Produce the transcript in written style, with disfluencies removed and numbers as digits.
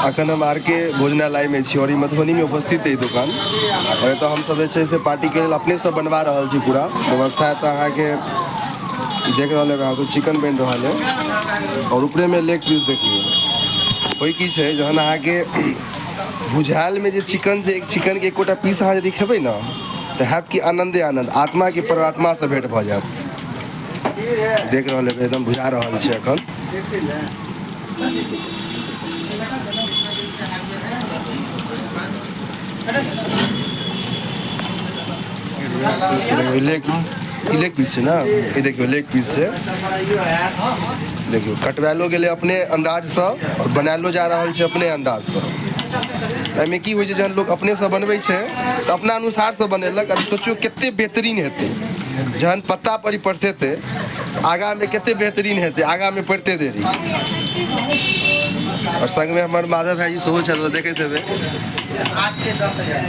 अखन हम आर के भोजनालयमे छी आओर ई मधुबनीमे उपस्थित अइ दोकान। आओर एतऽ हमसब जे छै से पार्टीके लेल अपनेसँ बनवा रहल छी। पूरा व्यवस्था एतऽ अहाँके देख रहल हेबै अहाँ सब, चिकन बनि रहल है आओर ऊपरेमे लेग पीस देखियौ। होइ की छै, जहन अहाँके भुजायलमे जे चिकन, जे चिकनके एकोटा पीस अहाँ यदि खेबै ने तऽ हैत कि आनन्दे आनन्द, आत्माके परमात्मासँ भेँट भऽ जायत। देख रहल हेबै, एकदम भुजा रहल छै एखन। लेग, ई लेग पीस छै ने? ई देखियौ, लेग पीस छै। देखियौ, कटवायलो गेलै अपने अन्दाजसँ आओर बनायलो जा रहल छै अपने अन्दाजसँ। एहिमे की होइ छै, जहन लोक अपनेसँ बनबै छै तऽ अपना अनुसारसँ बनेलक। आ सोचियौ कते बेहतरीन हेतै जहन पत्ता पर ई परसेतै, आगामे कते बेहतरीन हेतै आगामे पड़िते देरी। आओर संगमे हमर माधव भाईजी सेहो छथि, देखैत हेबै। 8 से 10 हजार।